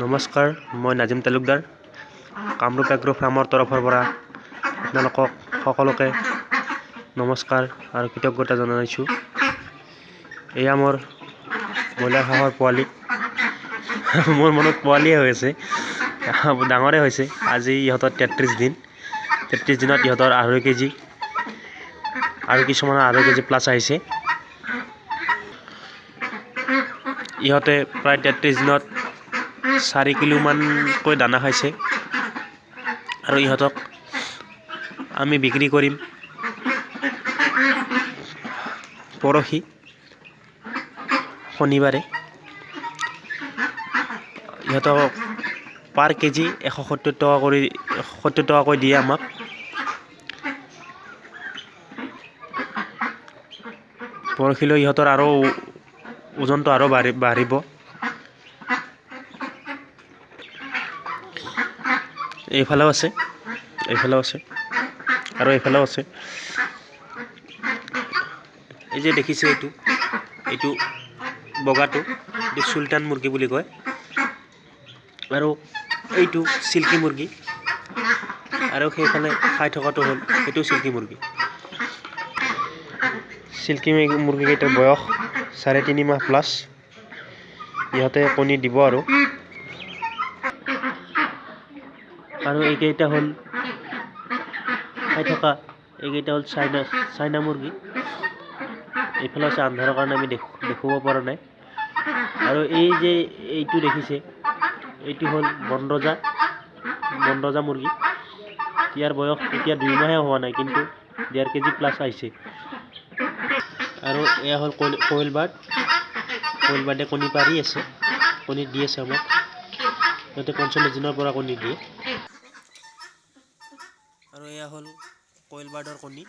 নমস্কাৰ, মই নাজিম তালুকদাৰ, কামৰূপ এগ্ৰ' ফাৰ্মৰ তৰফৰ পৰা আপোনালোকক সকলোকে নমস্কাৰ আৰু কৃতজ্ঞতা জনাইছোঁ। এয়া মোৰ ব্ৰইলাৰ হাঁহৰ পোৱালি। মোৰ মনত পোৱালিয়ে হৈ আছে, ডাঙৰে হৈছে। আজি ইহঁতৰ 33 দিন। 33 দিনত ইহঁতৰ 2.5 কেজি আৰু কিছুমানৰ 2.5 কেজি প্লাছ আহিছে। ইহঁতে প্ৰায় 33 দিনত 4 কিলোমানকৈ দানা খাইছে আৰু ইহঁতক আমি বিক্ৰী কৰিম পৰহি শনিবাৰে। ইহঁতক পাৰ কেজি 170 টকা কৰি, 70 টকাকৈ দিয়ে আমাক। পৰহিলৈ ইহঁতৰ আৰু ওজনটো আৰু বাঢ়িব। এইফালেও আছে, এইফালেও আছে আৰু এইফালেও আছে। এই যে দেখিছে এইটো বগাটো, এইটো চুলতান মুৰ্গী বুলি কয় আৰু এইটো চিল্কি মুৰ্গী আৰু সেইফালে খাই থকাটো হ'ল সেইটো চিল্কি মুৰ্গী। চিল্কি মুৰ্গীকেইটাৰ বয়স 3.5 মাহ প্লাছ। ইহঁতে কণী দিব আৰু। আৰু এইকেইটা হ'ল খাই থকা, এইকেইটা হ'ল চাইনা মুৰ্গী। এইফালে আছে, আন্ধাৰৰ কাৰণে আমি দেখুৱাব পৰা নাই। আৰু এই যে এইটো দেখিছে, এইটো হ'ল বনৰজা মুৰ্গী। ইয়াৰ বয়স এতিয়া 2 মাহে হোৱা নাই, কিন্তু 1.5 কেজি প্লাছ আহিছে। আৰু এয়া হ'ল কইল বাৰ্ড। কইল বাৰ্ডে কণী পাৰি আছে, কণী দি আছে আমাক। সিহঁতে 45 দিনৰ পৰা কণী দিয়ে। আৰু এয়া হ'ল কইল বাৰ্ডৰ কণী।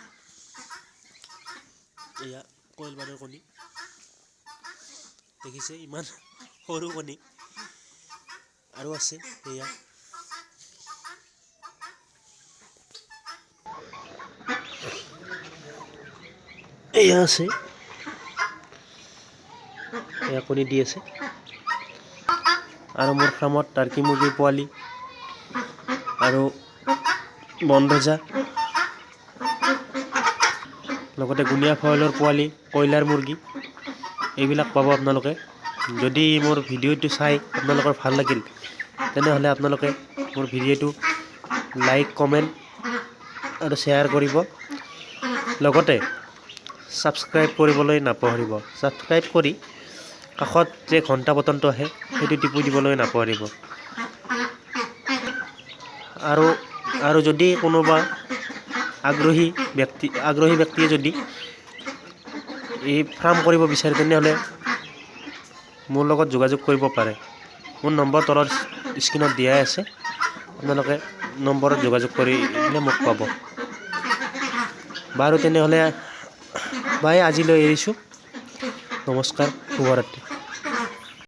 এয়া কইল বাৰ্ডৰ কণী, দেখিছে ইমান সৰু কণী। আৰু আছে এয়া। এয়া আছে, এয়া কণী দি আছে। আৰু মোৰ ফাৰ্মত টাৰ্কি মুৰ্গীৰ পোৱালি আৰু বনৰজা, লগতে গুণীয়া ফয়লৰ পোৱালি, কয়লাৰ মুৰ্গী, এইবিলাক পাব আপোনালোকে। যদি মোৰ ভিডিঅ'টো চাই আপোনালোকৰ ভাল লাগিল, তেনেহ'লে আপোনালোকে মোৰ ভিডিঅ'টো লাইক, কমেণ্ট আৰু শ্বেয়াৰ কৰিব, লগতে ছাবস্ক্ৰাইব কৰিবলৈ নাপাহৰিব। ছাবস্ক্ৰাইব কৰি কাষত যে ঘণ্টা বটনটো আহে, সেইটো টিপি দিবলৈ নাপাহৰিব। আৰু যদি কোনোবা আগ্ৰহী ব্যক্তিয়ে যদি এই ফাৰ্ম কৰিব বিচাৰে, তেনেহ'লে মোৰ লগত যোগাযোগ কৰিব পাৰে। মোৰ নম্বৰ তলৰ স্ক্ৰীণত দিয়াই আছে, আপোনালোকে নম্বৰত যোগাযোগ কৰি দিলে মোক পাব। বাৰু তেনেহ'লে বাই, আজিলৈ এৰিছোঁ। নমস্কাৰ, শুভৰাত্ৰি।